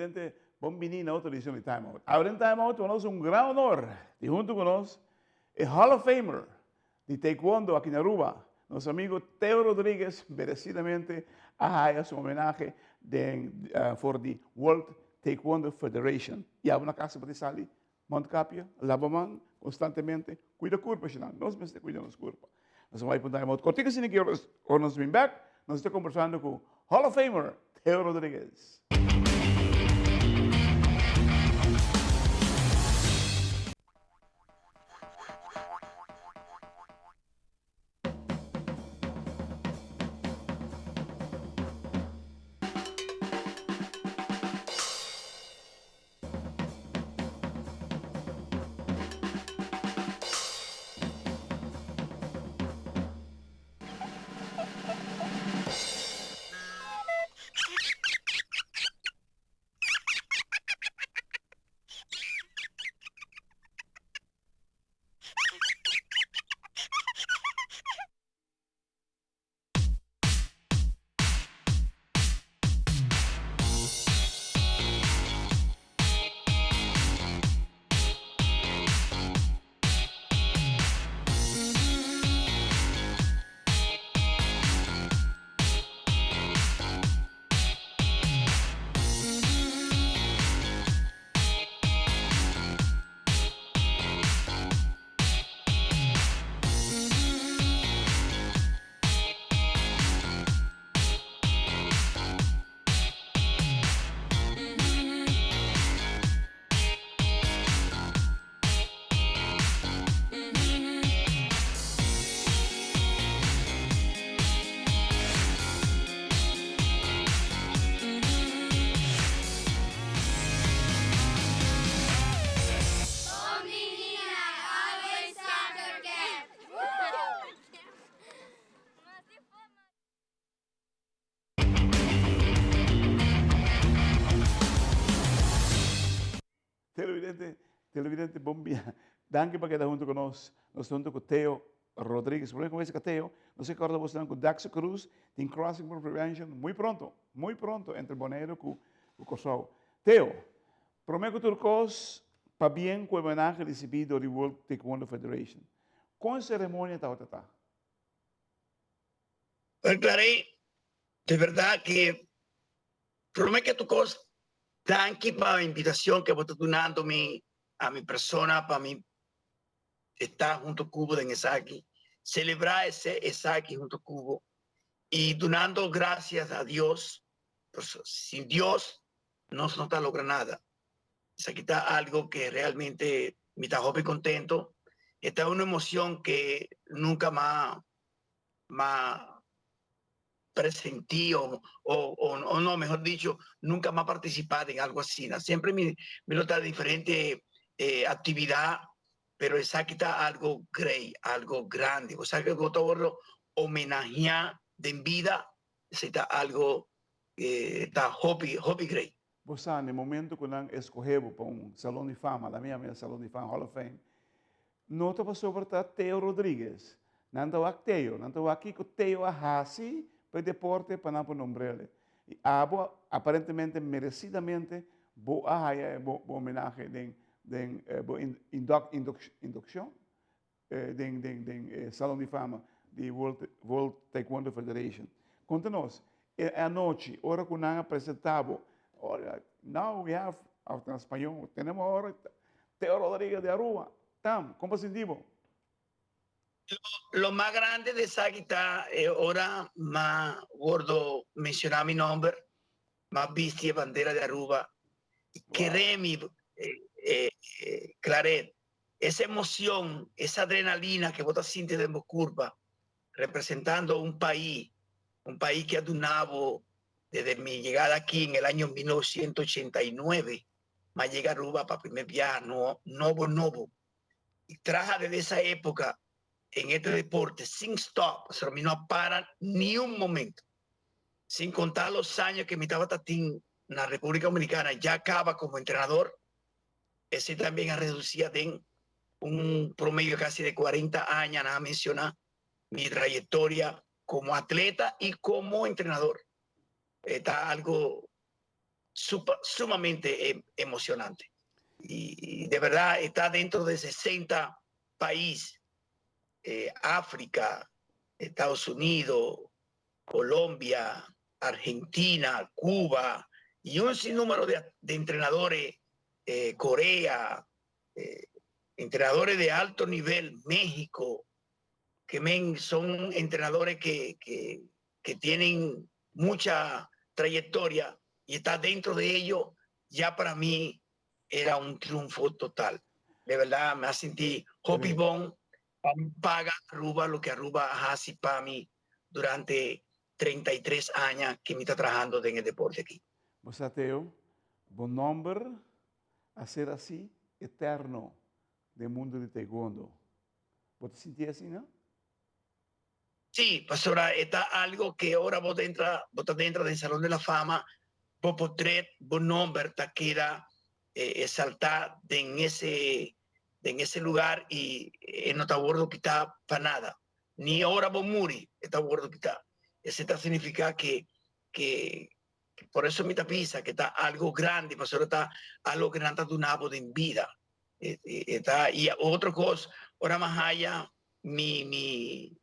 Televidente, bon bini na otro edicion di Time Out. Awe den Time Out, nos un gran honor di hunto cu nos e Hall of Famer di Taekwondo aki na Aruba, nos amigo Teo Rodriguez merecidamente a haya su homenahe den for di World Taekwondo Federation. Y abo na casa bo ta sali mondkapje, laba man constantemente, cuida curpa shinan, nos mester cuida nos curpa. Nos a bai pa un time out cortico asina ki ora nos bin bek, nos ta conversando cu Hall of Famer Teo Rodriguez. Televidente, televidente bon bia. Danki pa keda hunto ku nos. Nos ta hunto ku Theo Rodriguez. Prome ku mester ka Theo, nos ke korda bosnan ku Daxo Cruz tin Crossing for Prevention muy pronto, muy pronto entre Boneiru ku Kòrsou. Theo, prome ku tur kos, pabien ku e homenahe risibí dor di World Taekwondo Federation. Kon e seremonia tabata ta? Well Clarey, de verdad que prome que tur cos danki pa e invitacion que bo ta dunando mi a mi persona pa mi esta hunto cu bo den esaki, celebra esaki hunto cu bo y dunando gracias a Dios, pasobra sin Dios nos no ta logra nada. Esaki ta algo que realmente mi ta hopi contento, e ta un emocion que nunca m'a m'a presentí o o no mehor dicho nunca m'a participa den algo asina. Siempre mi mi lo ta diferente actividad pero esaki ta algo grey, algo grandi. Bo sa ke bo ta wordo homenahea den bida, esei ta algo ke ta hopi hopi grey. Bo sa, na e momento ku nan eskohe bo pa un Salon di Fama, la mi yama e Salon di Fama, Hall of Fame, no ta pasobra ta Teo Rodriguez. Nan ta wak Teo, nan ta wak kiko Teo a hasi pa e deporte pa nan por nombr'el. I abo aparentemente meresidamente bo a haya e bo homenahe den den bo indukshon den den den e Salon di Fama di World World Taekwondo Federation. Konta nos, e anochi ora ku nan a presenta bo, ora now we have, of na spañol, tenemos ahora Teo Rodriguez de Aruba, tam, kon bo sinti bo? Lo mas grande di esaki ta e ora m'a wordo menciona mi nomber, m'a bisti e bandera di Aruba y kere mi Claret, esa emocion, esa adrenalina ke bo ta sinti den bo curpa representando un pais, un pais ke a duna bo desde mi llegada aki en el año 1989, m'a yega Aruba pa primer biaha nobo nobo y traha desde esa época en este deporte sin stop, pasobra mi no a para ni un momento, sin contar los años que mi tabata tin na República Dominicana ya caba como entrenador, ese también a reducia den un promedio casi de 40 aña, nan a menciona mi trayectoria como atleta y como entrenador, ta algo. sumamente emocionante. Y de verdad está dentro de 60 países, África, Estados Unidos, Colombia, Argentina, Cuba y un sinnúmero de entrenadores, Corea, entrenadores de alto nivel, México, que men, son entrenadores que tienen mucha trayectoria y está dentro de ello, ya para mí era un triunfo total. De verdad, me sentí hopi bon, paga Aruba lo que Aruba hace para mí durante 33 años que me está trabajando en el deporte aquí. Bo Teo, bo nomber a ser asina eterno den mundo di taekwondo. Bo ta sinti asina, no? Sí, pastora, ta algo cu ora bo drenta, bo ta den e Salón de la Fama, bo portret, bo nomber ta keda exalta en ese lugar y no ta wordo kita pa nada. Ni ora bo muri, ta wordo kita. Esey ta significa que por eso mi ta bisa cu ta algo grandi, pastora, ta algo cu nan ta duna di bida. Ta, y otro cos, ora m'a haya mi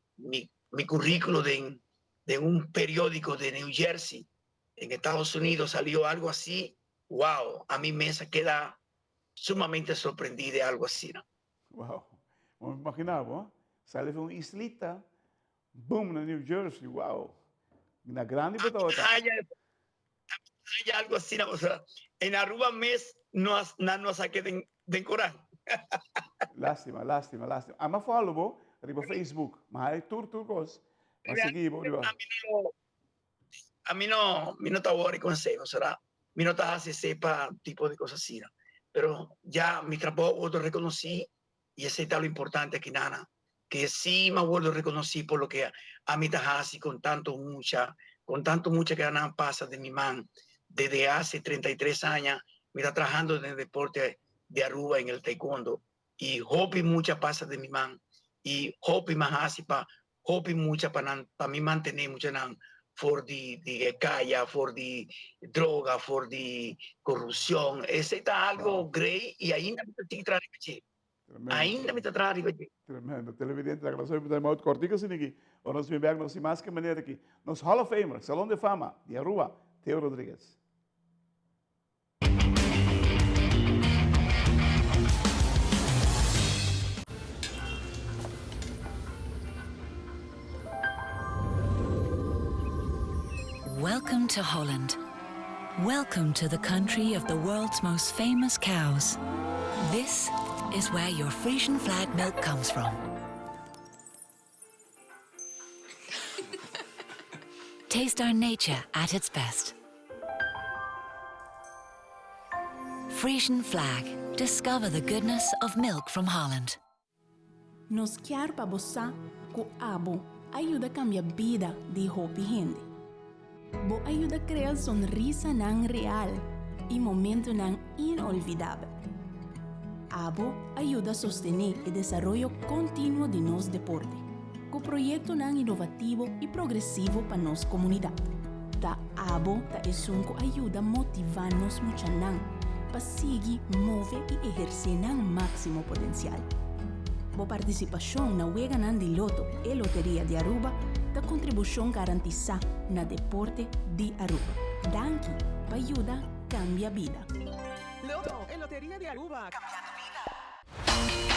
currículo de un periódico de New Jersey, en Estados Unidos, salió algo así, wow, a mi mes a keda sumamente sorprendi di algo asina, no? Wow, ban imagina, bo? Sali di un islita, boom, na New Jersey, wow. Na grandi botota. Hay algo asina, no? O sea, en Aruba mes no no saque de Corán. Lastima, lastima, lastima. Ami a follow bo, riba Facebook, mas ay tur cos. M'a sigui bo, riba. A mi no, mi no ta worry cu esey, o sea, mi no ta haci sepa tipo di cos asina. Pero ya mi trabou a reconoci y esey ta lo importante aki, Nana, cu si mi wordo reconoci por loke ami ta haci con tanto mucha cu nan pasa di mi man desde hace 33 aña, mi ta trahando den e deporte di Aruba en el taekwondo y hopi mucha pasa di mi man y hopi m'a haci pa hopi mucha pa mi mantene mucha nan for di caya, for di droga, for di corupcion. Esey ta algo great y ainda mi ta trahando. Ainda mi ta trahando. Tremendo. Televidente, awor nos ta bay cortico asina aki. Ora nos bin nos mas cu manera aki. Nos Hall of Famer, Salon de Fama di Aruba, Theo Rodriguez. Welcome to Holland. Welcome to the country of the world's most famous cows. This is where your Frisian Flag milk comes from. Taste our nature at its best. Frisian Flag. Discover the goodness of milk from Holland. Nos kier pa bo sa cu abo a yuda cambia bida di hopi hende. Bo a yuda crea sonrisanan real y momentonan inolvidabel. Abo a yuda sostene e desaroyo continuo di nos deporte, cu proyectonan inovativo y progresivo pa nos comunidad. Ta abo ta esun cu a yuda motiva nos muchanan pa sigui move y eherce nan maximo potencial. Bo participacion na Weganan di Lotto e Loteria di Aruba ta contribucion garantisa na deporte di Aruba. Danki pa yuda cambia bida. Lotto e Loteria di Aruba. Cambiando bida.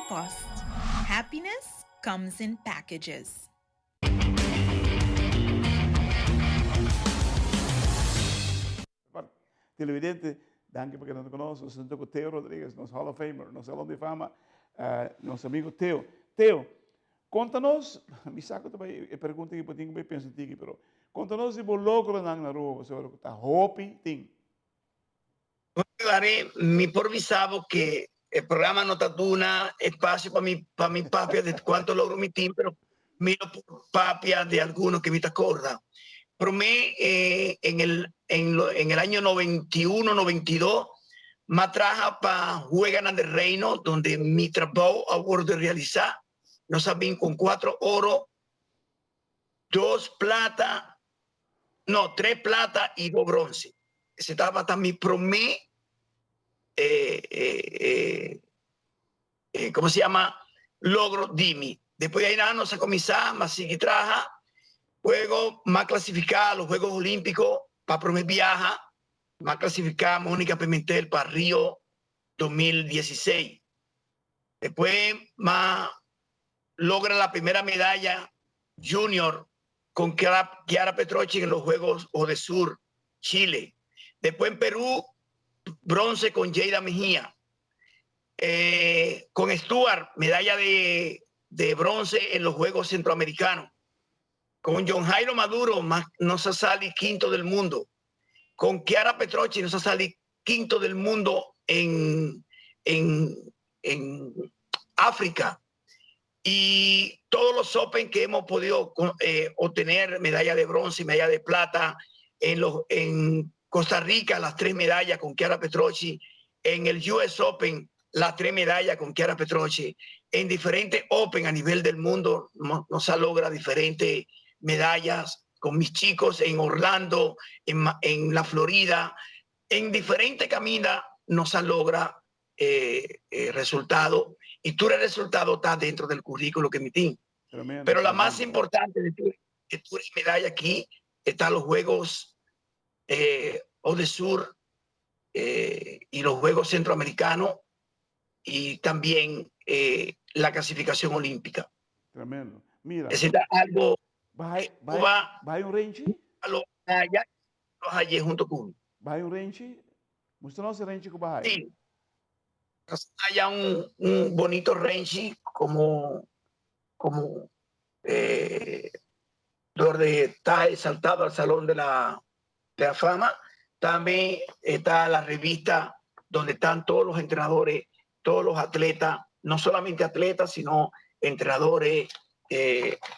ePost. Happiness comes in packages. Televidente, Danki pa keda ku nos. Nos ta ku Theo Rodriguez, nos Hall of Famer, nos Salon di Fama, nos amigo Theo. Theo, konta nos, mi sa ku ta bai e pregunta aki bo tin ku bai pensa un tiki, pero konta nos di bo logronan na Aruba, pasobra ku ta hopi tin. Larry, mi por bisa bo ke e programa no ta duna espacio pa mi pa mi papia de cuanto logro mi tin, pero mi lo por papia de alguno que mi ta corda. Prome eh, en el, en, lo, en el año 91, 92, ma traha pa Jueganan del Reino, donde mi trabou a wordo realisa. Nos a bin con cuatro oro, dos plata, no, tres plata y dos bronce. Ese tabata mi prome, eh, eh, eh, eh, ¿cómo se llama? Logro di mi. Después de ahí nos a comenzar, mas sigui traha. Luego, m'a clasifica los Juegos Olímpicos pa prome biaha. M'a clasifica Mónica Pimentel pa Rio 2016. Después, m'a logra la primera medalla junior con Chiara, Chiara Petrocci en los Juegos Odesur, Chile. Después en Perú, bronce con Jada Mejía. Con Stuart, medalla de, de bronce en los Juegos Centroamericanos. Con John Jairo Maduro, más, nos sale quinto del mundo. Con Chiara Petrocci nos sale quinto del mundo en, en, en África. Y todos los Open que hemos podido obtener, medalla de bronce y medalla de plata, en, los, en Costa Rica, las tres medallas con Chiara Petrocci, en el US Open, las tres medallas con Chiara Petrocci, en diferentes Open a nivel del mundo nos ha logrado diferentes medallas con mis chicos en Orlando, en, en la Florida, en diferentes caminos nos ha logrado resultado y tu resultado está dentro del currículo que emití. Tremendo, Pero la más importante de tu, de tu medalla aquí están los Juegos Odesur y los Juegos Centroamericanos y también la clasificación olímpica. Tremendo. Mira. Es algo. Bai, bai, bai un renchi? Lo lo hallé junto con. Bai un renchi? Mustra nos renchi ku bai. Sí. Haya un bonito renchi como donde está exaltado al Salón de la Fama. También está la revista donde están todos los entrenadores, todos los atletas, no solamente atletas, sino entrenadores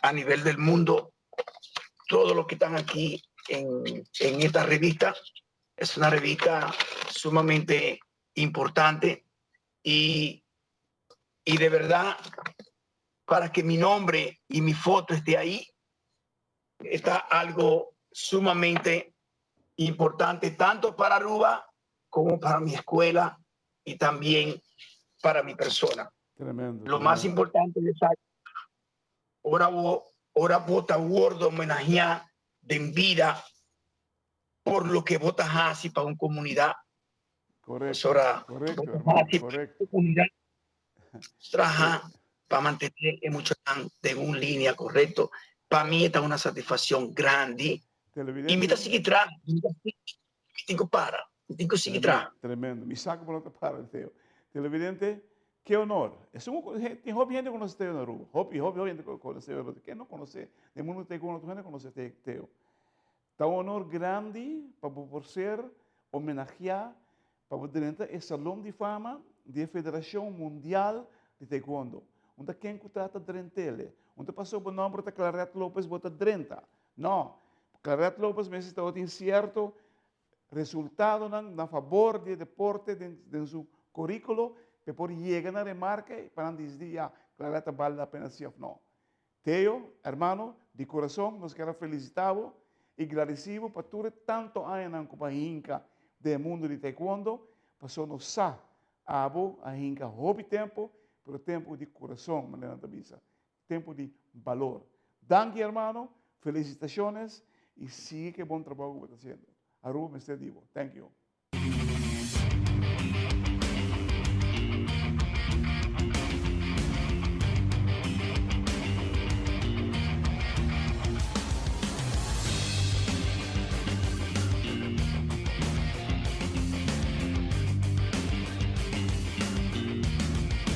a nivel del mundo, todos los que están aquí en esta revista. Es una revista sumamente importante y de verdad, para que mi nombre y mi foto esté ahí, está algo sumamente importante, tanto para Aruba como para mi escuela y también para mi persona. Tremendo. Lo más importante es ora ora bo ta wordo homenagea den bida por loke bo ta hasi pa un comunidad. Correcto. Ora, correcto, correcto. Comunidad traha pa mantene e muchanan den un linea correcto. Pa mi ta un satisfaccion grandi. Televidente. Y mi ta sigui traha, mi tin cu para, mi tin cu sigui traha. Tremendo. Mi sa cu no ta para, Theo. Televidente, ki honor. Tin hopi hende conoce Theo na Aruba. Hopi, hopi, hopi hende conoce Theo. Ken no conoce? Den mundo taekwondo, tur hende conoce Theo. Ta un honor grandi pa por ser homenagea pa drenta e Salon di Fama di Federacion Mundial di Taekwondo. Unda ken cu ta drentele. Unda paso bo nomber ta Claret Lopez bo ta drenta. No, Claret Lopez mester tin cierto resultado na fabor di deporte den su curiculo pa por yega na remarke pa dicidi ya Claret vale la pena si of no. Theo, hermano, di curason, nos kier felicita y gradici pa tur tanto aña cu a hinca den mundo di taekwondo, paso nos sa, abo a hinca hopi tempo, pero tempo di curason, manera ta bisa, tempo di balor. Danki, hermano, felicitaciones y sigui cu bon trabou cu bo ta haciendo. Aruba mester di bo. Thank you.